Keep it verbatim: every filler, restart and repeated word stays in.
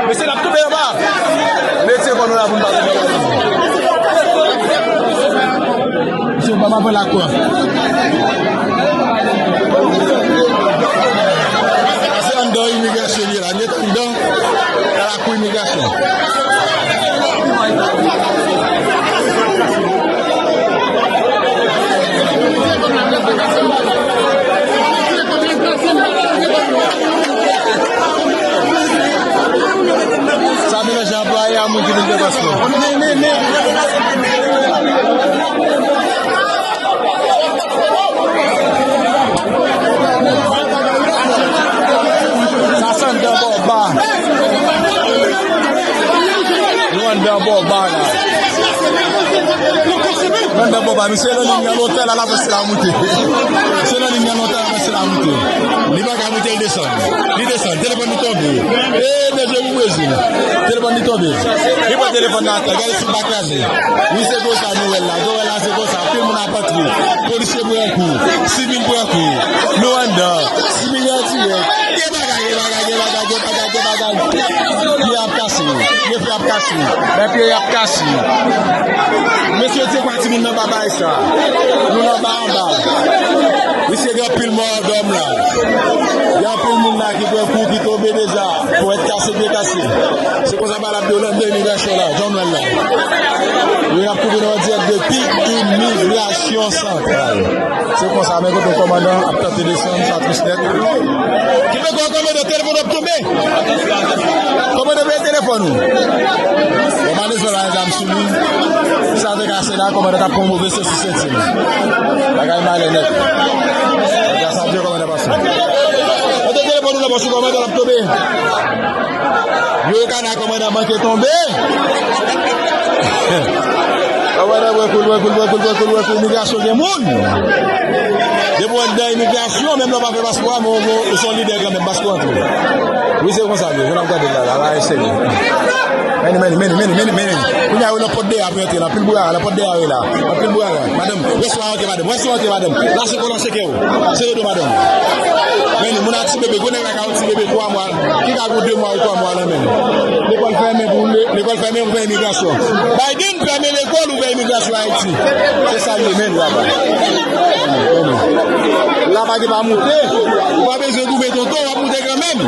Mesye, n ap tonbe anba. Mesye, kò nou la pou n pa tonbe. Mesye, pa, pa pran lakwa. Se anndan imigrasyon li ye la. Nèt anndan, nan lakou imigrasyon. Sa melanje anplwaye a moun ki vin fè paspò. Sa se anndan bòba. Nou anndan bòba la. Nou anndan bòba. Misye nan liy nan lotèl la, l ap pase la moute. Misye nan liy nan lotèl la, l ap pase la moute. Li pa ka moute, l desann. Li desann. Telefòn li tonbe. E, mesye, pou Brezil. Telefòn li tonbe. Li pran telefòn nan atè. Gade si l pa kraze. Wi, se konsa nou wè l la. Nou wè l la, se konsa. Anpil moun ap antre. Polisye pran kou. Sivil pran kou. Nou anndan. Sivil an dirèk. Gen bagay, gen bagay, gen bagay, gen bagay, gen bagay. Pye ap kase. Pye ap kase. Men pye ap kase. Mesye, se kwa timoun nan pa bay sa. Nou nan ba anba. Misye gen anpil mò dòm la. Gen anpil moun la ki pran kou, ki tonbe deja. Ponyèt kase, pye kase. Se konsa bagay la ap dewoule anndan imigrasyon la, jan w wè l la. Wi, n ap kouvri nou an dirèk depi imigrasyon santral. Se konsa, men kote kòmandan ap tante desann, sa tris nèt. Ki fè kwa kòmandan telefòn w ap tonbe? Kòmandan peye telefòn ou? Bon, malezman la, zam sou li. Sa te kase la, kòmandan t ap pran move sesi senti l. Bagay malè nèt. Gras a Dye, kòmandan pase. Mete telefòn ou nan pòch ou, kòmandan ap tonbe. Yo, yo ka nan kòmandan manke tonbe. Kòmandan wè koul, wè koul, wè koul, wè koul, wè koul, imigrasyon gen moun. Depi w anndan imigrasyon, menm lè w pa fè paspò a, men w, w, w se yon lidè kanmenm, paske w antre. Wi, se konsa l ye, jan n ap gade l la, la, la, e serye. Meni, meni, meni, meni, meni, meni. Kounye a, yo nan pòt dèyè a pou yo antre la, anpil bourara, nan pòt dèyè a yo la. Anpil bourara. Madanm, rès ou a antre, madanm, rès ou a antre, madanm. Lase kò, lase kè w. Sere do, madanm. Meni, moun a ti bebe, gwo nèg la ka yon ti bebe twa mwa, ki ka gen de mwa ou twa mwa nan men l. Lekòl fèmen pou le-, lekòl fèmen pou fè imigrasyon. Biden fèmen lekòl, ouvè imigrasyon Ayiti. Se sa l ye, men, laba. Laba ki pa moute. Ou pa bezwen goumen tonton, w ap moute kanmenm.